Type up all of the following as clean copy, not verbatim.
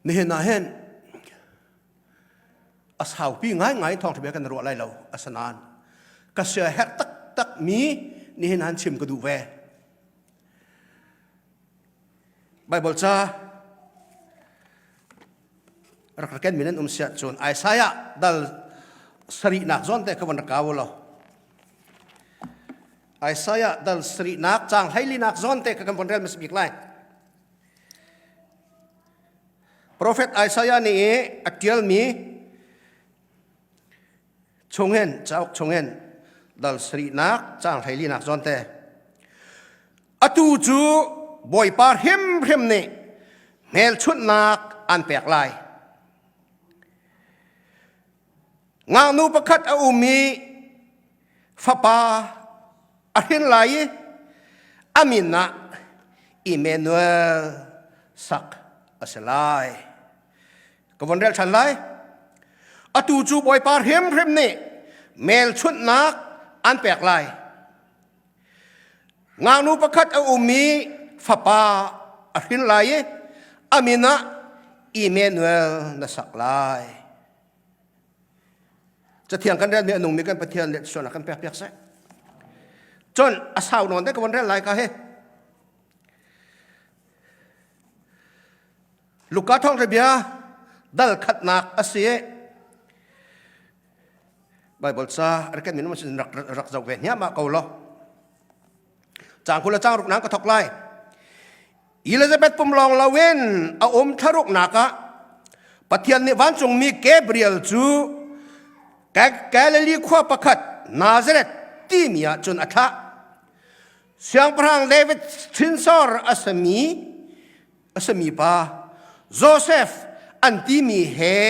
Nihin ah hin a saupi ngaingai thawngṭha bia kan ruah lai lo asinain ka sia herh taktak mi nihin han chim ka duh ve. Bible ca rak ken min an um siah cun Isaiah dal sarihnak zawn te ka van rak kau lo. Isaiah dal sarihnak caang hleilinak zawn te ka kan von rel hmasa bik lai. Profet Isaiah nih a ṭialmi chungin cauk chungin dal sarihnak caang hleilinak zawn te atu cu Bawipa hrimhrim nih hmelchunhnak an pek lai. Ngaknu pakhat a um i fapa a hrin lai i a min ah Emmanuel sak a si lai. Ka von rel ṭhan lai. Atu cu Bawipa hrimhrim nih hmelchunhnak an pek lai. Ngaknu pakhat a um i fapa a hrin lai i a min ah Emmanuel na sak lai. Cathiang kan relmi a nungmi kan Pathian le sualnak kan pek piak seh. Cun a sau nawn te ka von rel lai ka he. Luka thawngṭha bia dal khatnak a si i Bible ca rak kan min rak rak zoh ve hniahmah ko law. Caang 20 le caang ruk nang ka thok lai. Elizabeth pum lawng loin a um thlaruknak ah Pathian nih vancungmi Gabriel cu Galilee khua pakhat Nazareth timi ah cun a thlah. Siangpahrang David hrinsor a sami a sami pa Joseph an timi he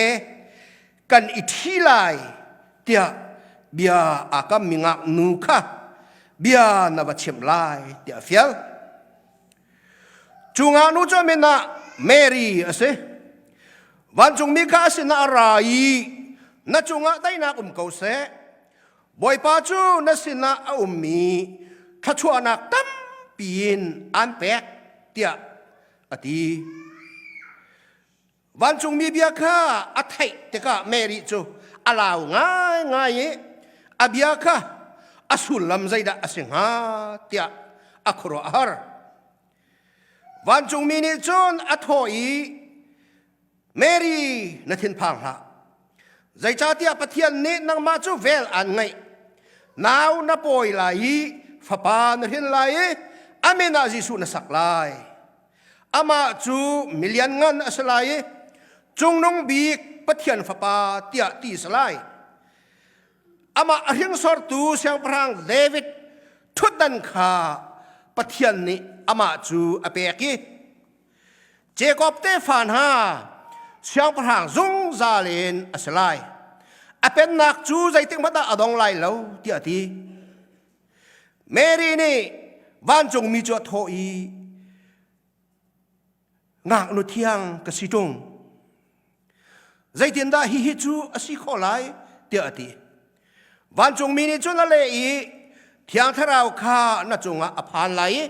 kan i ṭhi lai tiah bia aa kammi ngaknu kha bia na va chimh lai tiah a fial. Cu ngaknu cu a min ah Mary a si. Vancungmi kha a sinah a ra i na cungah daihnak um ko seh. Bawipa cu na sinah a ummi thluachuahnak tampi in aan pek tiah a ti. Vancungmi bia kha a theih tikah Mary cu a lau ngaingai i a bia kha a sullam zeidah a si hnga tiah a khuaruah a har. Vancungmi nih cun a thawh i Mary na thinphang hlah. Zeicahtiah Pathian nih nangmah cu vel aan ngeih. Nau na pawi lai i fapa na hrin lai i a min ah Jesuh na sak lai. Amah cu milianngan a si lai i cungnung bik Pathian Fapa tiah ti a si lai. Amah a hringsortu Siangpahrang David ṭhutdan kha Pathian nih amah cu a pek i Jakob tefa hna siangpahrang zungzal in a si lai. A pennak cu zeitik hmanh ah a dong lai lo tiah a ti. Mary nih vancungmi cu a thawh i ngaknu thiang ka si ṭung. Zeitindah hihi cu a si khawh lai tiah a ti. Vancungmi nih cun a leh i Thiang Thlarau kha na cungah a phan lai i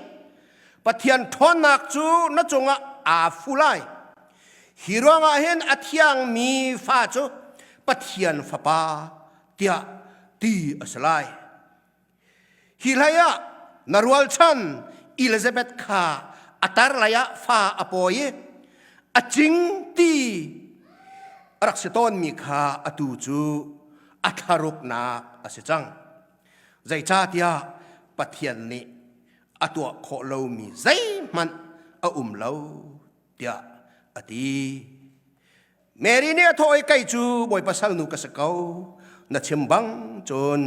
Pathian ṭhawnnak cu na cungah aa fu lai. Hi ruangah hin a thiangmi fa cu Pathian Fapa tiah ti a si lai. Hi hlei ah na rualchan Elizabeth kha a tar lei ah fa a pawi i a cing ti a rak si tawnmi kha atu cu a thlaruknak a si cang. Zeicahtiah Pathian nih a tuah khawh lomi zeihmanh a um lo tiah a ti. Mary nih a thawh i kei cu Bawipa salnu ka si ko na chim bang cun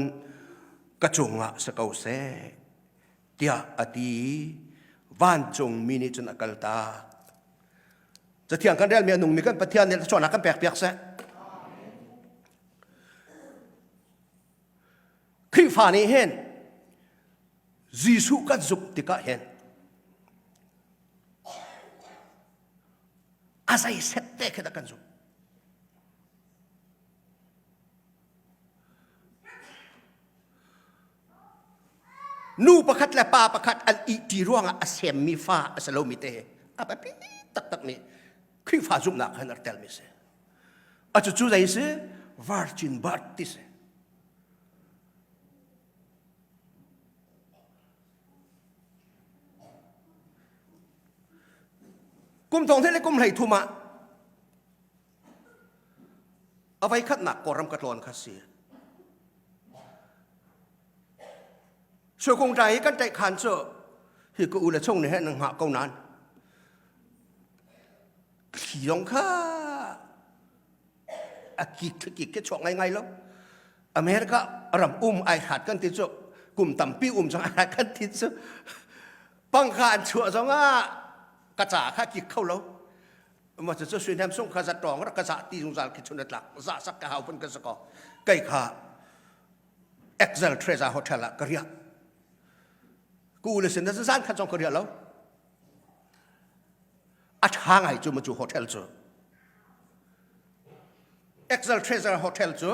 ka cungah si ko seh tiah a ti i vancung mi nih cun a kaltak. Cathiang kan relmi a nungmi kan Pathian nih thluachuahnak kan pek piak seh. Khrihfa nih hin Jesuh kan zumh tikah hin a zei set te khi dah kan zumh nu pakhat le pa pakhat an ihṭi ruangah a semmi fa a si lomi te a biapi taktak mi. Khrihfa zumhnak khan rak telmi si. A cucu zei si? Virgin birth ti si. Kum thong le kum hlei thum ah a voi khatnak Kawlram ka tlawn kha si. Sukung ṭai hi kan ṭaih khan cu hi ka u le chung nih nan hngah ko nain thli zong kha a kik kik ke chuak ngaingai lo. America ram um ai hrat kan ti cu kum tampi um zong ai hrat kan ti cu pangka an chuah zong ah ka ca kha kik kho lo. Ma cu sui hnem sung kha za tawng rak ka za ti zungzal khi chun tlak za sak ka hau pun ka sako kai kha Excel Treasure Hotel ah ka riak. Ku le sin na zan khat zong ka riak lo. A ṭha ngai cu ma cu hotel cu. Excel Treasure Hotel cu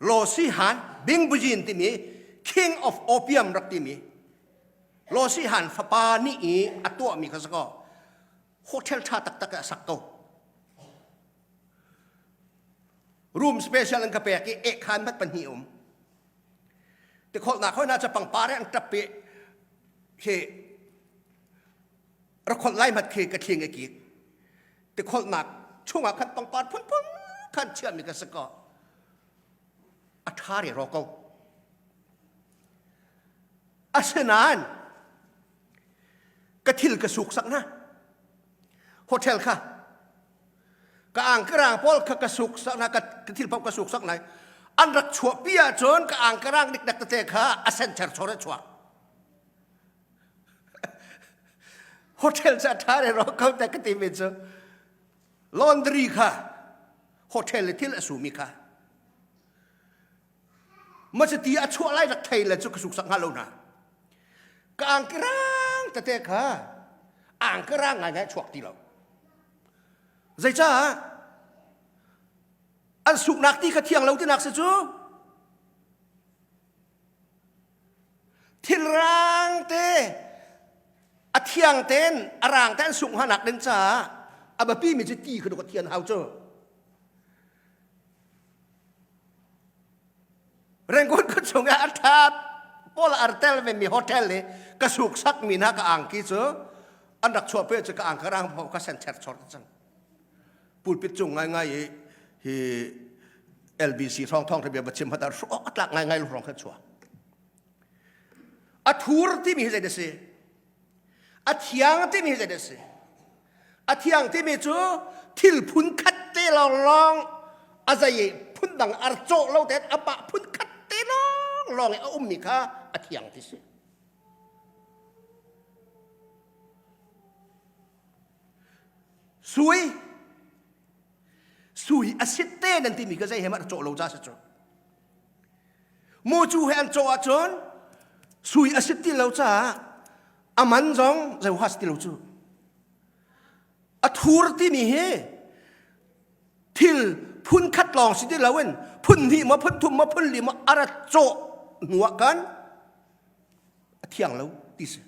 Lo Si Han Bing Bujin timi King of Opium rak timi Lo Si Han fapa nih i a tuahmi kha si kaw hotel ṭha taktak a sak ko. Room special an ka pek i ekhan mat pahnih um. Tikholnak hoi hna cu pangpar an ṭap i khi rakholh lai mat khi ka thling a kik. Tikholhnak chungah khan pangpar phunphun khan chiahmi ka si ko. A ṭha re ro ko. Asinain ka thil ka suk sak hna. Hotel kha ka angkarang pawl kha ka suk sak hna ka thil paoh ka suk sak lai an rak chuahpi ahcun ka angkarang dikdak tete kha a sen cherchor a chuak hotel cu a ṭha re ro ko te ka timi cu laundry kha hotel le thil a sumi kha Masati a chuah lai rak thei le cu ka suksak hnga lo hna. Ka angkirang tete kha angkirang ngaingai chuak ti lo. Zeicah an suknak ti kha thiang lo tinak si cu thilrang te a thiang ten a rang te an suk hnganak ding caah a biapi mi cu ti kha ka thian hau cu Rangoon khua chung ah a ṭha pawl ar tel ve mi hotel i ka suksak mi hna ka angki cu an rak chuah pe cu ka angka rang paoh ka sen cherchor cang. Pulpit cung ngaingai i hi LBC hrawng thawng bia va chim hata hrawk a tlak ngaingai hrawng kha chuah. A thur timi hi zei dah si? A thiang timi hi zei dah si? A thiang timi cu thil phun khat te lawnglawng a zei phun dang ar cawh lo tein amah phun khat te lawnglawng i a ummi kha a thiang ti si. Sui sui a sit te nan timi kha zei he mah cawh lo ca si cu. Mucu he an cawh ahcun sui a sit ti lo caah a man zong zei has ti lo cu. A thur timi hi thil phun khat lawng si ti loin phun hnih maw phun thum maw phun li maw a rat cawh hnu ah khan a thiang lo ti si.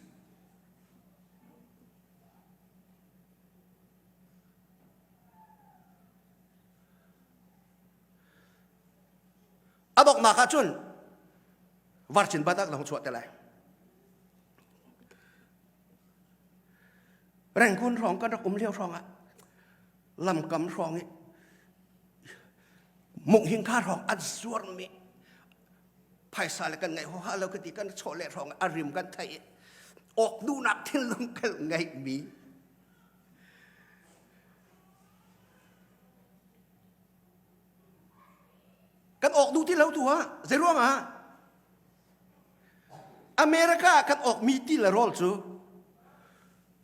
A donghnak ah cun virgin batak na hung chuah te lai. Rangoon hrawng kan rak um lio hrawng ah lamkam hrawng i munghingkha hrawng an zuarmi phaisa le kan ngeih huaha lo ka ti kan chawleh hrawng a rim kan theih i awk duhnak thinlung kan ngeihmi Kan awk duh ti lo tu ah zeiruang ah America ah kan awk mi ti le rawl cu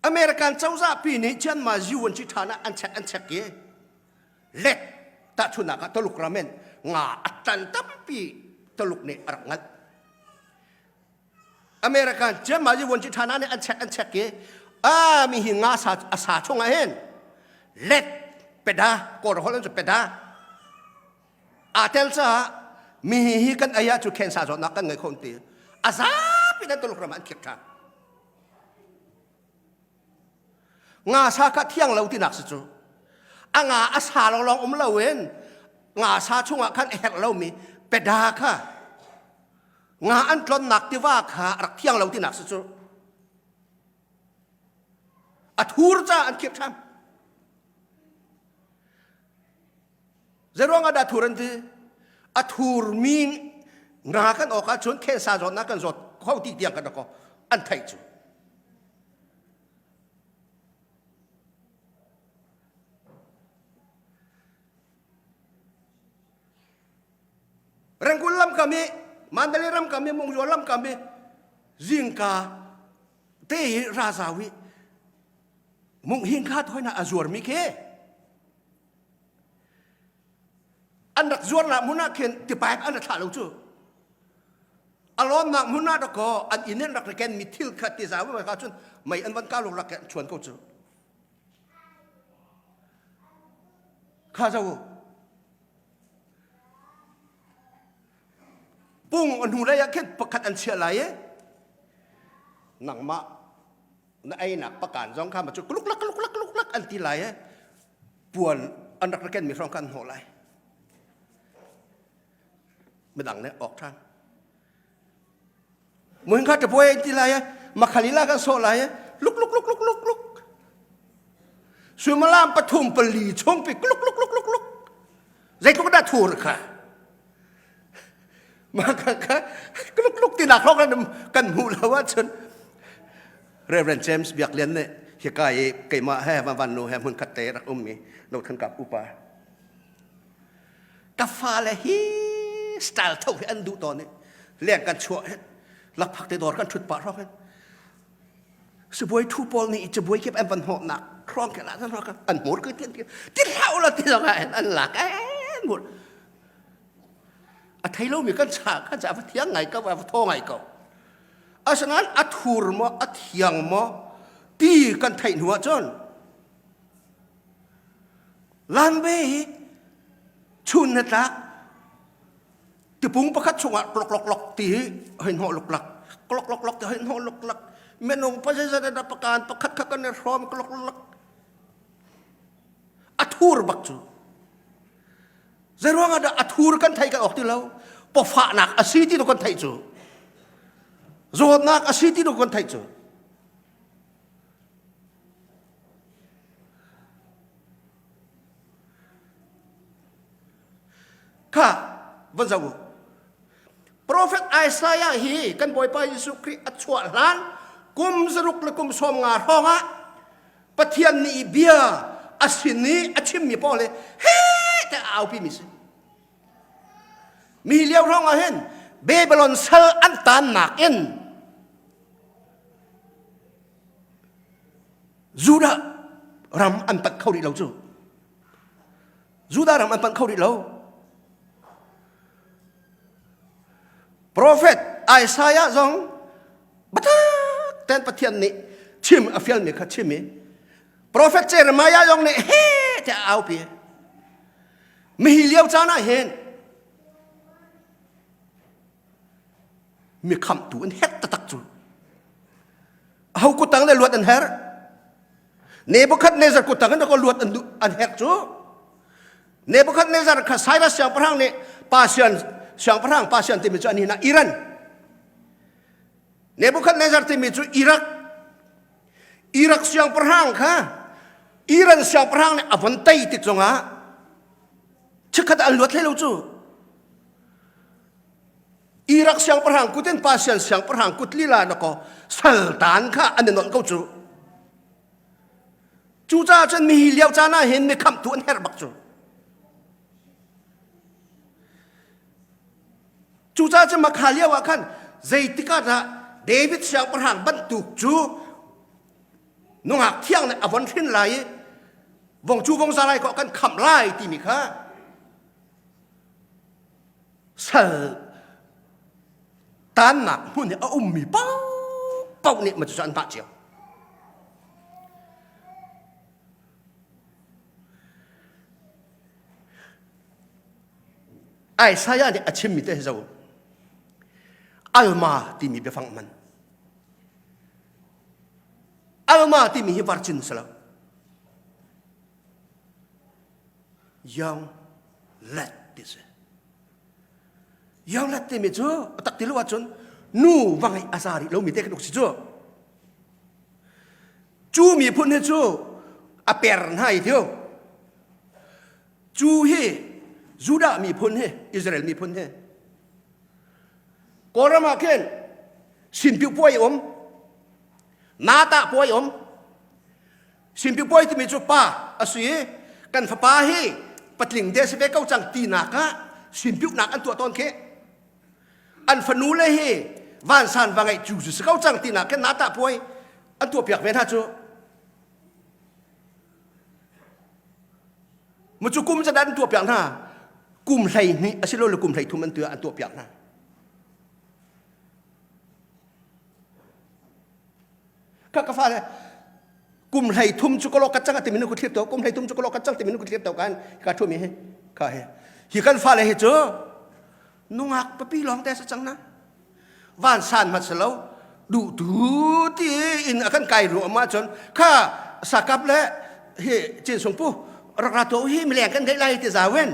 American cozah pi nih Chianma ziu an ci ṭhan ah an check an check i let tahchunhnak ah Taluk ram in nga a tan tampi Taluk nih a rak ngalh. American Chianma ziu an ci ṭhan ah nih an check an check i a mi hi nga sa a sa chung ah hin let peda kawl holh cu peda aa tel caah mi hi kan ei ah cu cancer zawtnak kan ngei kho ti a zapi nan Tuluk ram ah an khirh ṭhan. Nga sa kha thiang lo tinak si cu. A nga a sa lawnglawng um loin nga sa chungah khan a herh lomi peda kha nga an tlonnak tiva kha rak thiang lo tinak si cu. A thur ca an khirh ṭhan. Zeiruang ah dah thur an ti? A thurmi nga kan awk ahcun khensa zawtnak kan zawt kho ti tiang kan rak an theih cu. Rangoon lam kam i Mandalay ram kam i Mungzaw lam kam i zingka te hi razau i mung hing kha thoina a zuarmi khi an rak zuarnak hmun ah khin tipaip an ra thlah lo cu a lawnnak hmun ah dakaw an inn in rak ken mi thil kha ti zau ka cun mei an van ka lung rak chuan ko cu kha zo pung a hnu lei ah khin pakhat an chiah lai i nangmah na einak pakan zong kha ma cu kluk lak kluk lak kluk lak an ti lai e puan an rak ken mi hrawng kha an hnawh lai midang nih awk ṭhan muhin kha ṭapuai an ti lai e makhalila kan sawh lai e luk luk luk luk luk luk suimalam pathum pali chung pi luk luk luk luk luk zeitluk dah thur kha mah kha kha luk luk ti nak hlok kan hmuh lo ahcun Reverend James Biak Lian nih hika i keimah he van van nu he hmun khat te rak ummi no than kap upa ka fale hi style tho hi an duh tawn i leng kan chuah hin lakphak te dawr kan thut pah hrawk hin sibuai thu pawl nih cabuai kip an van hnawhnak hrawng ke la an hmur ke ti ti hlau la ti zong ah an lak en hmur a thei lomi kan cha kan cha va thiang ngai ko va thaw ngai ko asinain a thur maw a thiang maw ti kan theih hnu ahcun lanbe hi chun na tlak tipung pakhat chungah klok lok lok ti hi hei hnawh luklak klok lok lok ti hei hnawh luklak minung pazizat da pakan pakhat kha kan i hrawm klok lok a thur bak cu Zeiruang ah dah a thur kan theih kan awk ti lo? Pawfahnak a si ti kan theih cu. Zawtnak a si ti kan theih cu. Kha van zoh u. Prophet Isaiah hi kan Bawipa Jesuh Khrih a chuah hlan kum zaruk le kum sawm nga hrawng ah Pathian nih bia a sin i a chimmi pawl hi he te a aupi mi si. Mi lio hrawng ah hin Babylon sal an tannak in Judah ram an panh kho rih lo cu. Judah ram an panh kho rih lo. Prophet Isaiah zong biatak ten Pathian nih chim a fialmi kha chim i Prophet Jeremiah zong nih he tiah a aupi. Mihi lio caan ah hin mi khamhtu an herh taktak cu. Aho kutang le luat an herh. Nebuchadnezzar kutang in ko luat an an herh cu. Nebuchadnezzar kha Cyrus siangpahrang nih Persian siangpahrang Persian timi cu an hin ah Iran Nebuchadnezzar timi cu Iraq Iraq siangpahrang kha Iran siangpahrang nih a von tei tik zongah chikkhat an luat hlei lo cu Iraq siangpahrang kut in Persian siangpahrang kut lila na ko saltan kha an i nolh ko cu cucaah cun mihi lio caan ah hin mi khamhtu an herh bak cu Cucaah cun makha lio ah khan zeitik ah dah David siangpahrang bantuk cu nungak thiang nih a von hrin lai i vong cu vong za lai ko kan khamh lai timi kha sal tannak hmun i a ummi paohpaoh nih macu an hngah cio. Isaiah nih a chimmi te hi zo Alma timi biafang man Alma timi hi virgin si lo. Young lad ti si. Young lad timi cu a tak ti lo ahcun nu va ngeih a za rih lomi te kan uk si cu. Cu miphun hi cu a per hna i thiu. Cu hi Judah miphun hi Israel miphun hi Kawlram ah khin Sinpiu puai um, Nata puai um. Sinpiu puai timi cu pa a si i kan fapa hi patling te si ve ko cang tinak ah sinpiunak an tuah tawn khi. An fanu le hi vansan va ngeih cu si ko cang tinak khin nata puai an tuah piak ve hna cu. Mu cu kum zadat an tuah piak hna. Kum 12 asilole kum 13 an tuah an tuah piak hna. Ka ka fale kum 13 cu kolo ka cang ati minu ku thlip to kum 13 cu kolo ka cang ti minu ku thlip to kan ka thu mi hi ka he hi kan fale hi cu nungak papi lawng te sa cang na van san mat selo duh tu ti in a kan kai ru ma cun kha sakap le hi chin sung pu rak ra to hi mileng kan ngeih lai ti zawen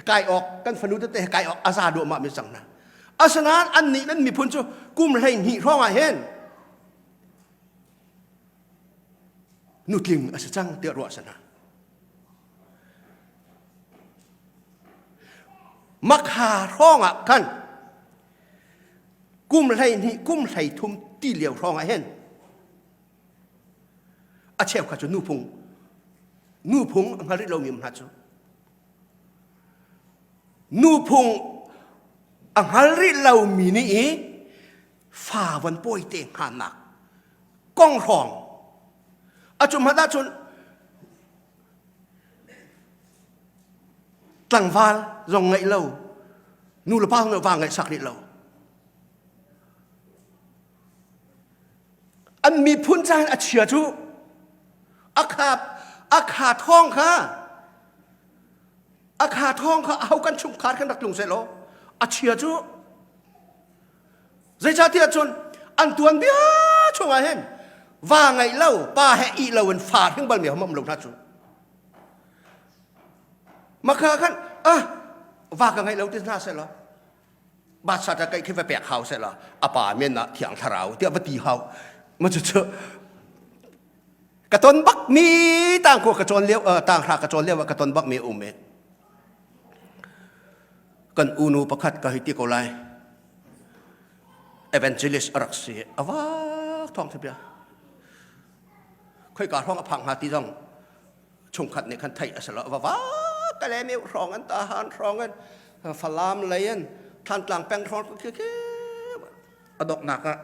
kai ok kan fanu te kai ok aza du ma mi cang na asinain an nih nan miphun cu kum 12 hrawng ah hin nutling a si cang tiah ruah sana Makha hrawng ah khan kum 12 kum 13 ti lio hrawng ah hin a cheu kha cu nuphung nuphung a hngal rih lomi hna cu nuphung a hngal rih lomi nih i fa von pawi te hnganak kong hrawng a cu hmanh ahcun Tlangval zong ngeih lo, nu le pa zong va ngeih sak rih lo. An miphun caan a chia cu a kha a kha thawng kha a kha thawng kha aho kan chungkhar kan rak tlung seh law a chia cu Zeicahtiah cun an tuanbia chungah hin va ngeih lo pa he ih lo in fa hring balmi hom um lo hna cu. Makha khan ah va ka ngeih lo ti hna seh law basa ta kai khi va pek hau seh law a pa men ah thiang thlarau tiah va ti hau ma cu cu ka ton bak mi tang ko ka cawn lio tang hra ka cawn lio ka ton bak mi um e kan unu pakhat ka hei ti ko lai evangelist a rak si a vak thawng bia khoi ka hrawng a phang hnga ti zong chungkhat nih khan theih a si lo va va ka le mi hrawng an ta han hrawng an falam lei an thantlang peng hrawng khi khi a doknak ah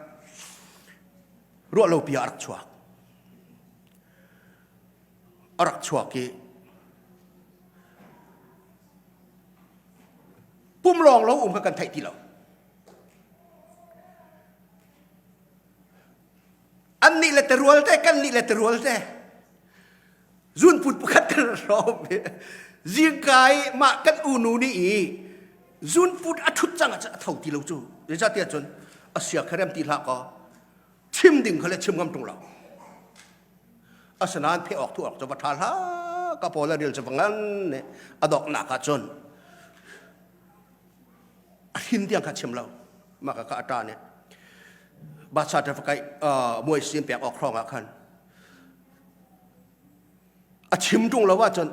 ruah lo pi a rak chuak a rak chuak i pum lawng lo um kha kan theih ti lo an nih le terual te kan nih le terual te zunput pakhat kan hrawm zingka i mah kan unu nih i zunput a thut cang a tho ti lo cu zeicahtiah cun a sia kha rem ti hlah kaw chim ding kha le chim ngam ṭung lo Asinain pheh awk thu awk cu va ṭha hlah ka pawl a ril cu va ngan ne a donghnak ah cun a hrin tiang kha chim lo mah ka ka a ṭa nih Bacha te fakai muai sim pek awk hrawng ah khan a chim ṭung lo ahcun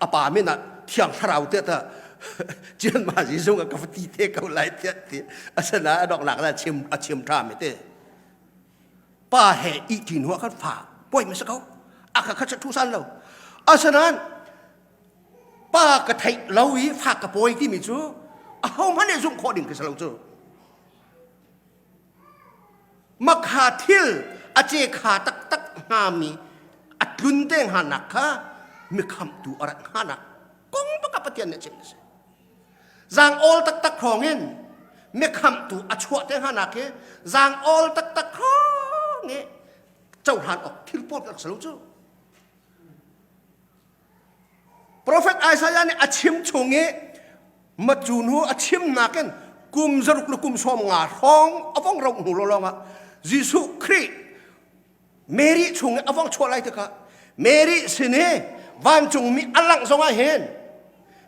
a pa min ah thiang thlarau te ta cian ma Jesuh ka va ti te ko lai tiah ti asinain a donghnak ah chim a chim ṭha mi te pa he ih hnu ah khan fa poi ma si ko a kha kha thu san lo asinain pa ka theih lo i fa ka pawi timi cu aho hmanh nih zumh khawh ding ka si lo cu makha thil a ce kha taktak hngami a tlun te hnga nak kha mikhamtu a rat hnga nak kong baka Pathian nih a chim a si Zaang awl taktak hrawng in mikhamhtu a chuah te hnga nak hi zaang awl taktak hrawng i cohlan awk thil pawl rak si lo cu. Prophet Isaiah nih a chim chung i macu hnu a chimnak in kum zaruk le kum 50 hrawng a vong ro hnu lawng ah Jesuh Khrih Mary chung i a vong chuah lai tikah Mary sin i Vancungmi a langh zongah hin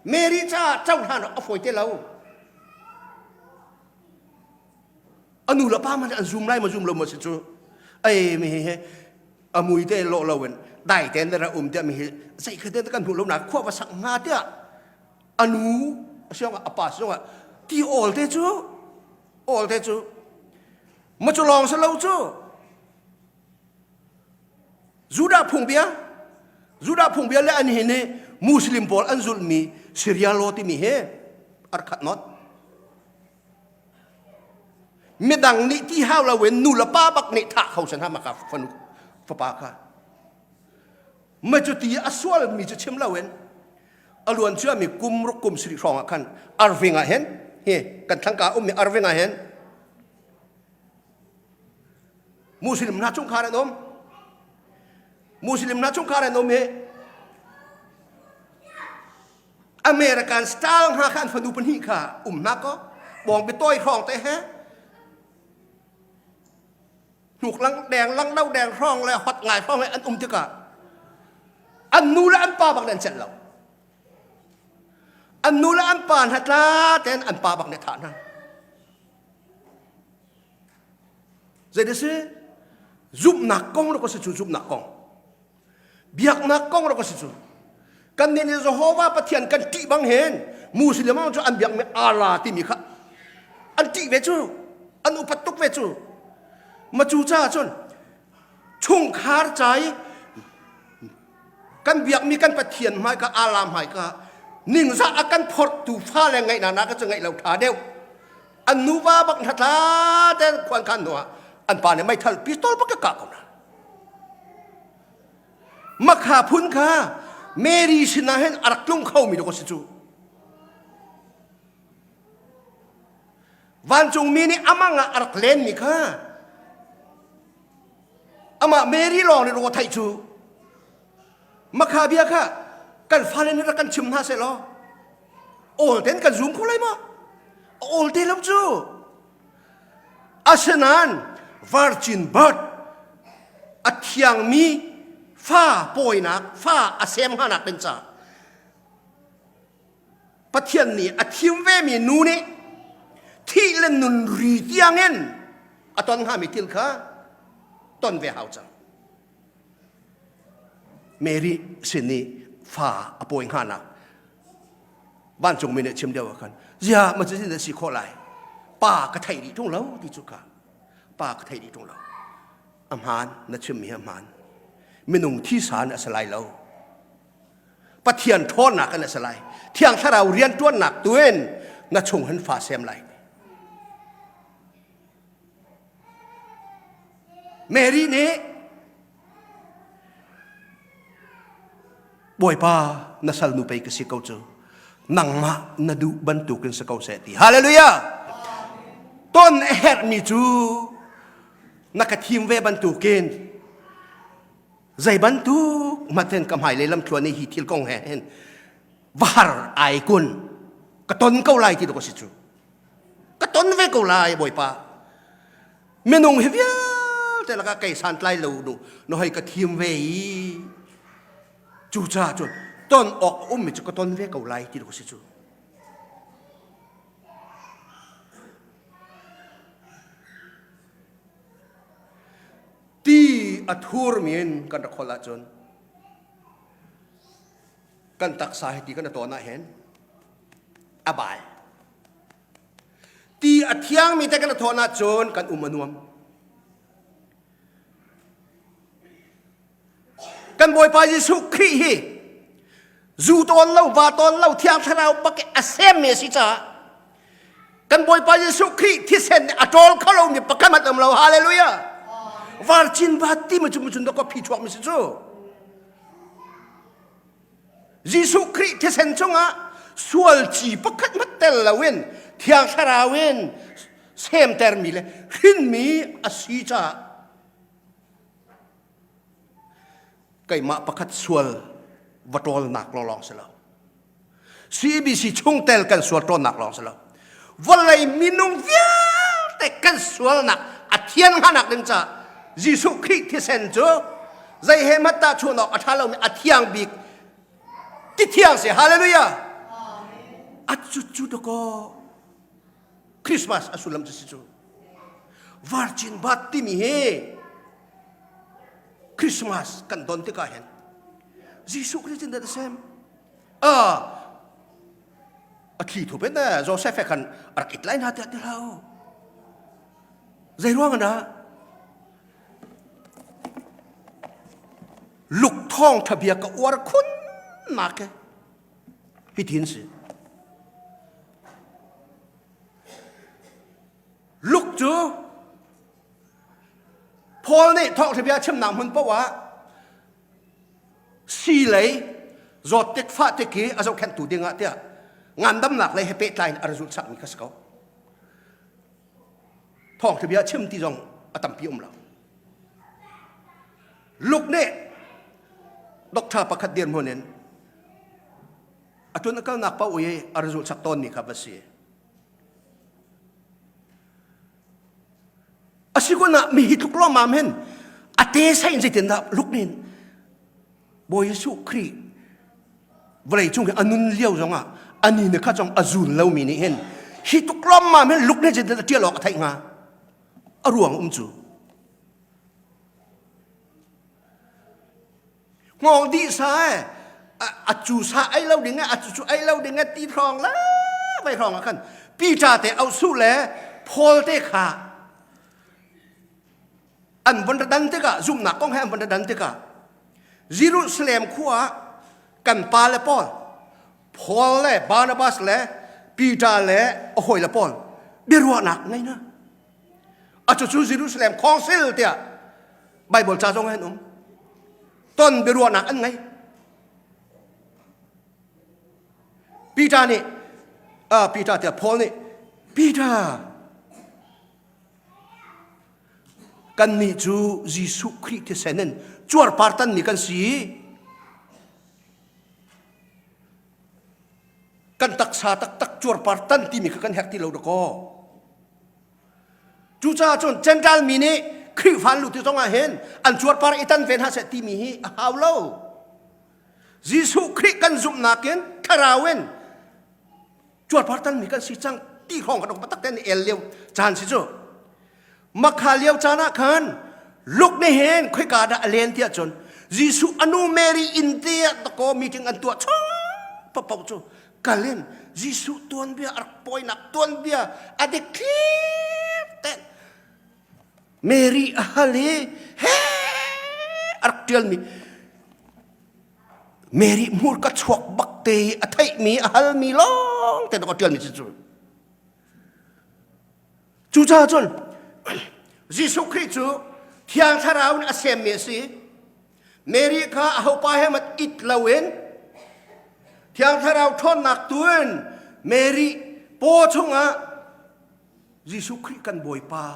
Mary caah cohlan awk a fawi te lo. A nu le pa hmanh an zum lai maw zum lo maw si cu. Ei mi hi a mui te lawh lo in dai tein ra um tiah mi hi zei kha te kan hmuh lo nak khua va sak hnga tiah a nu a siang a pa siang ti awl te cu awl te cu ma cu lawng si lo cu Judah phungbia Judah phungbia le an hi nih Muslim pawl an zulhmi Syria law timi hi ar khat not. Midang nih ti hau loin nu le pa bak nih thah kho san ha maka fanu fapa kha. Ma cu ti a sualmi cu chim loin a luan ciami kum ruk kum sarih hrawng ah khan arving ah hin hi kan thlangka ummi arving ah hin Muslim hna chungkhar an um. Muslim hna chungkhar an um hi American style hna kha an fanu pahnih kha um hna ko bawng bitawi hrawng te he hnuk lang deng lang lo deng hrawng le hot ngai hrawng le an um tikah an nu le an pa bak an celh lo an nu le an pa hna tla ten an pa bak nih thah hna Zei si? Zumhnak kong rak si cu zumhnak kong. Biaknak kong rak si cu. Kan nih nih Jehovah Pathian kan ṭih bang hin Muslim cu an biakmi Allah timi kha an ṭih ve cu. An upat tuk ve cu. Ma cu caah cun chungkhar ca i kan biakmi kan Pathian hmaika Allah hmaika ningzah a kan phorhtu fale ngaihnak nak cu ngaih lo ṭha deuh. An nuva bak hna ten khuan khan hnu ah an pa nih meithal pistol bak ka kah ko hna. Makha phun kha Mary sinah hin a rak tlung khomi dawk a si cu. Vancungmi nih amang ah a rak lenmi kha amah Mary lawng nih raw theih cu. Makha bia kha kan fale nih rak kan chim hna seh law awl ten kan zum kho lai maw? Awl te lo cu. Asinain virgin birth a thiangmi fa pawinak fa a sem hnanak ding caah Pathian nih a thim vemi nu nih thih le nun ri tiangin a ton hngami thil kha ton ve hau cang. Mary sin i fa a pawi hnganak vancungmi nih chim deuh ah khan zia ma cu si khawh lai pa ka theih dih ṭung lo ti cu ka pa ka theih dih ṭung lo a hmaan na chimmi hi a hmaan minung thisa in a si lai lo Pathian ṭhawnnak in a si lai Thiang Thlarau rianṭuannak tu in na chung hin fa sem lai Mary nih Bawipa na salnu pei ka si ko cu nangmah na duh bantukin si ko seh ti hallelujah ton a herhmi cu na ka thim ve bantukin zei bantuk hmaten ka hmailei lamthluan i hi thil kong he hin va har ai kun ka ton ko lai ti dawk a si cu ka ton ve ko lai bawipa minung hi vialte lakah kei santlai lo nu na hoi ka thim ve i cucaah cun ton awk a ummi cu ka ton ve ko lai ti dawk a si cu Ti a thurmi in kan rak holh ahcun kan taksa hi ti kan tawn ah hin a bai. Ti a thiangmi te kan thawn ahcun kan um a nuam. Kan Bawipa Jesuh Khrih hi zu tawn lo, va tawn lo, Thiang Thlarau bak a semmi a si caah kan Bawipa Jesuh Khrih thisen nih a ṭawl kho lomi pakhat hmanh um lo. Hallelujah! Varcin va ti ma cu cun dawkaw phi chuak mi si cu. Jesuh Khrih thisen chungah sual ci pakhat hmanh tel loin Thiang Thlarau in semtermi le hrinmi a si caah keimah pakhat sual va ṭawlnak lawnglawng si lo CBC chungtel kan sual ṭawnnak lawng si lo vawlei minung vialte kan sualnak a thian hnganak ding caah Jesuh Khrih thisen cu zei he hmanh tahchuan awk a ṭha lomi a thiang bik. Ti thiang si. Hallelujah. A cu cu dakaw Christmas a sullam cu si cu. Virgin birth timi hi Christmas kan don tikah hin Jesuh Khrist in the same. Ah a thli thup in Joseph he khan a rak it lai hna tiah ti hlah u. Zei ruang ah Luk thawngṭha bia ka uar khun nak he hitin si. Luk cu Paul nih thawngṭha bia chimnak hmun paoh ah si lei zawt tik fah tik hi a zohkhenhtu ding ah tiah ngandamnak lei he pehtlai in a ra zulh chakmi kha si ko. Thawngṭha bia chim ti zong a tampi um lo. Luke nih doctor pakhat dirhmun in a ṭun a kalnak paoh i a ra zulh chak tawnmi kha va si. A si kun ah mi hi tluk lawmmam hin a te sai in zeitindah Luke nih Bawi Jesuh Khrih vawlei cung hi a nun lio zongah ani ne kha zong a zul lomi nih hin hi tuk lawmmam hin Luke nih zeitindah ṭial awk a theih hnga? A ruang um cu Hngawng dih sa e a cu sa ei lo ding e a cu cu ei lo ding e ti hrawng le vai hrawng ah khan Peter te auh le Paul te kha an von ra dan tikah zumhnak kong he an von ra dan tikah Jerusalem khua ah kan pa le Paul Paul le Barnabas le Peter le a hawi le Paul biaruahnak ngei na a cucu Jerusalem Council tiah Bible ca zong an um ton biaruahnak an ngei Peter nih uh, Peter tiah Paul nih Peter kannih cu Jesuh Khrih thisen in cuarpar tanmi kan si kan taksa taktak cuarpar tan timi kha kan herh ti lo dakaw Cucaah cun Gentile mi nih Khrihfa an luh ti zongah hin an cuarpar i tan ve hna seh timi hi a hau lo. Jesuh Khrih kan zumhnak in thlarau in cuarpar tanmi kan si cang ti hrawng kan tak tein el lio caan si cu. Makha lio caan ah khan Luke nih hin khoika dah a len tiah cun Jesuh a nu Mary inn te ah dakaw meeting an tuah chung paoh cu kal in Jesuh tuanbia a rak pawinak tuanbia a dik thlir ten Mary a hal i he a rak ṭialmi Mary hmurka chuak bak te i a theihmi a halmi lawng te a ṭialmi cu cucaah cun Jesuh Khrih cu Thiang Thlarau in a semmi a si Mary kha ahopa he mat it loin Thiang Thlarau ṭhawnnak tu in Mary paw chungah Jesuh Khrih kan Bawipa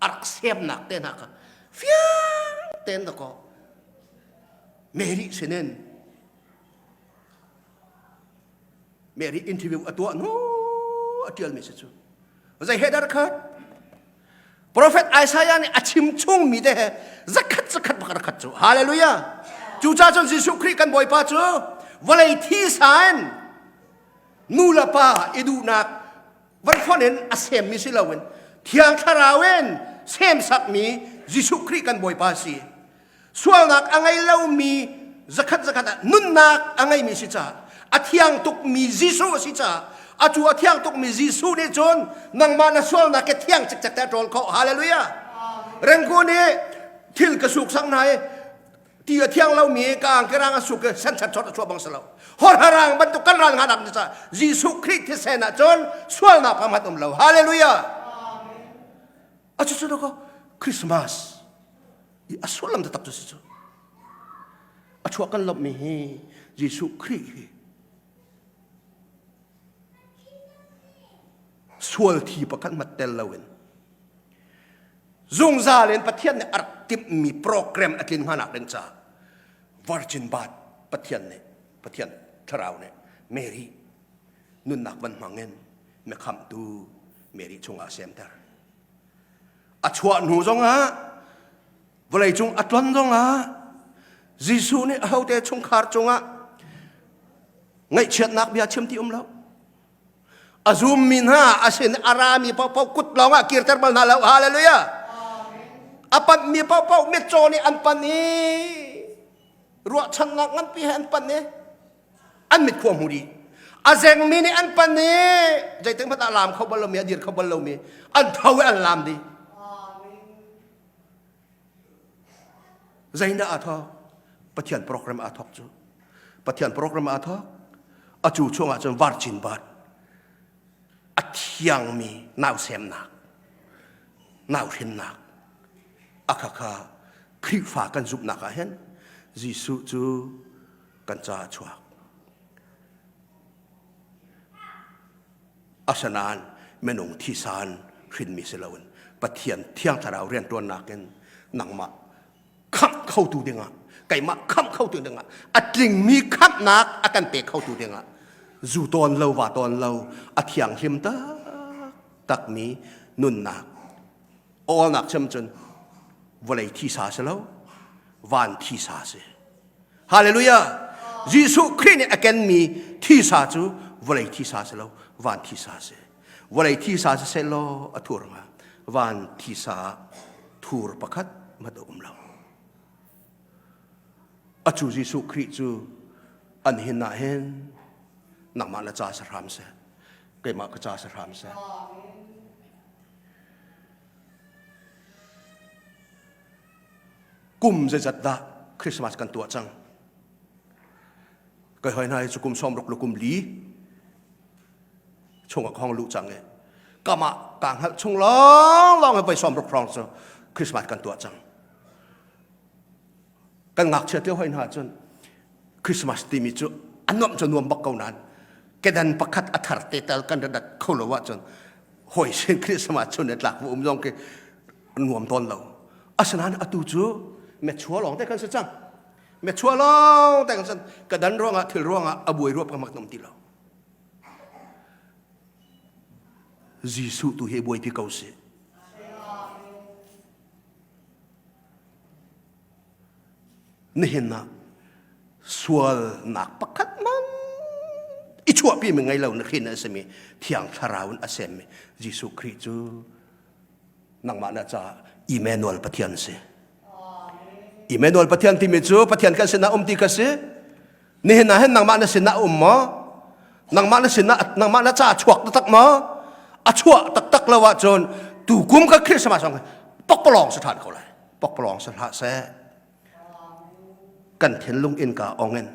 a rak semnak te hna kha fiang tein dakaw Mary sinin Mary interview a tuah hnu a ṭialmi si cu zei he dar khat Prophet Isaiah nih a chim chungmi te he zakhat zakhat bak khat cu hallelujah cucaah cun Jesuh Khrih kan Bawipa cu vawlei thisa in nu le pa i duhnak van fonh in a semmi si loin Thiang Thlarau in semsakmi Jesuh Khrih kan Bawipa si Sualnak a ngei lomi zakhat zakhat ah nunnak a ngeimi si caah a thiang tukmi Jesuh a si caah atu a thiang tukmi Jesuh nih cun nangmah na sualnak ke thiang cikcek te a ṭawl khawh. Hallelujah. Rengku nih thil ka suk sang hna i ti a thiang lomi ka angki rang a suk i senset chot a chuah bang si lo. Hor harang bantuk kan ral nganak ni caah Jesuh Khrih thisen ah cun sualnak phamhat um lo. Hallelujah. A cu cu Christmas i a sullam taktak cu si cu a chuah kan lawmhmi hi Jesuh Khrih hi sual thi pakhat mat tel loin zungzal in Pathian nih a rak timhmi program a tlin hmanak ding caah virgin birth Pathian nih Pathian thlarau nih Mary nunnak van hmang in mikhamhtu Mary chungah semter A chuah hnu zongah vawleicung a tlon zongah Jesuh nih ahote chungkhar cungah Ngaihchiatnak bia chim ti um lo. A zummi hna a sin a rami paohpaoh kut lawng ah kirter bal hna lo. Hallelujah. A panhmi paohpaoh mitcaw nih an pan i ruahchannak nganpi he an pan i an mit khua hmu dih. A zengmi nih an pan i zeitik hmanh ah laam kho bal lomi a dir kho bal lomi an tho i an laam dih. Zeidah aa thawk? Pathian program aa thawk cu. Pathian program aa thawk. A cu chungah cun virgin birth a thiangmi nausemnak, nauhrinnak a khakha Khrihfa kan zumhnak ah hin Jesuh cu kan caah a chuak. Asinain minung thisan hrinmi si loin Pathian Thiang Thlarau rianṭuannak in nangmah khamh khotu dingah keimah khamh khotu dingah a tlingmi khamhnak a kan pe khotu dingah zu tawn lo va tawn lo a thianghlim taktakmi nunnak awlnak chim cun vawlei thisa si lo van thisa si Hallelujah! Jesuh Khrih nih a kenmi thisa cu vawlei thisa si lo, van thisa si. Vawlei thisa si seh law a thur hnga. Van thisa ah thur pakhat hmanh a um lo. Acu Jesuh Khrih cu an hin ah hin nangmah na ca sa hram seh, keimah ka ca sa hram seh. Kum zeizat dah Christmas kan tuah cang? Kai hoi hna hi cu kum 60 le kum li chungah ka hong luh cang i kamah kaa hngalh chung lawnglawng hi voi 60 hrawng cu Christmas kan tuah cang. Kan ngakchia lio hoi hna cun Christmas timi cu a nuamh cu nuam bak ko nain kedan pakhat a thar te tal kan rat kho lo ahcun hawi sin Christmas chun i tlak um zong khi nuam tawn lo. Asinain atu cu mechua lawng te kan si cang. Mechua lawng te kan si. Ka dan ruangah thil ruangah a buai ruap ka mak nom ti lo. Jesuh tu hi buaipi ko si. Nihin ah sualnak pakhat man i chuahpi mi ngei lo na hrin a simi Thiang Thlarau in a semmi Jesuh Khrih cu nangmah na caah Emmanuel Pathian si. Emmanuel Pathian timi cu Pathian kan sinah um ti ka si. Nihin ah hin nangmah na sinah um maw? Nangmah na sinah nangmah na ca chuak taktak maw? A chuah taktak lo ahcun tu kum ka Christmas zong pakpalawng si ṭhan ko lai. Pakpalawng si hlah seh. Kan thinlung innka ong in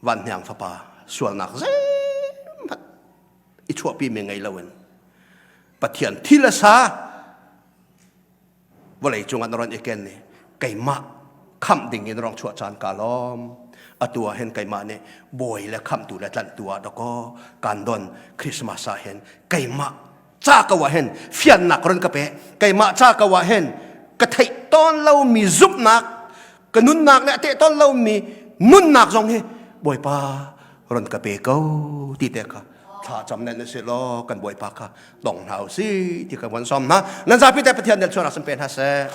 van hniang fapa sualnak zeihmanh i chuahpi mi ngei loin Pathian thil a sa vawlei cungah na ron i ken i keimah khamh ding in rong chuah caan ka lawm atu ah hin keimah nih bawi le khamhtu le tlanhtu ah dakaw kan don Christmas ah hin keimah ca ko ah hin fiannak ron ka pe keimah ca ko ah hin ka theih tawn lomi zumhnak ka nunnak le a teh tawn lomi nunnak zong hi Bawipa ron ka pe ko ti te kha thla cam nen si law kan Bawipa kha dong hna u si ti kan von som hna nan zapi te Pathian nih chuanak sun pe hna seh.